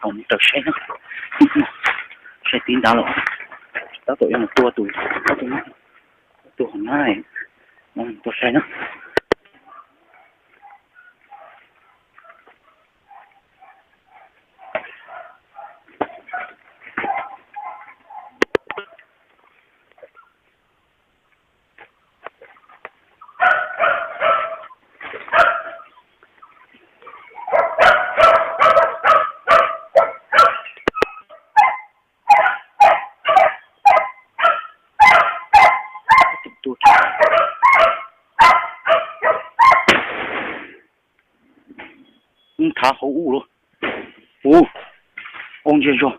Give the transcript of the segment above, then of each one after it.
Kom mus raws saib na. Saib tib nrad los tab tom yuav mus tua tus, tua tus hauv nab, tua saib na. Thav hauv ub los. Ub, ua ntsiag zog.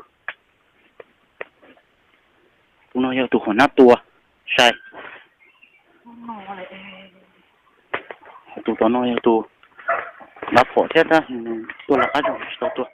Tus no yog tus hauv nab tua, sai. Tus tom no yog tus nab phom thiab tab tuaj lawv qab zog tsis tau tua.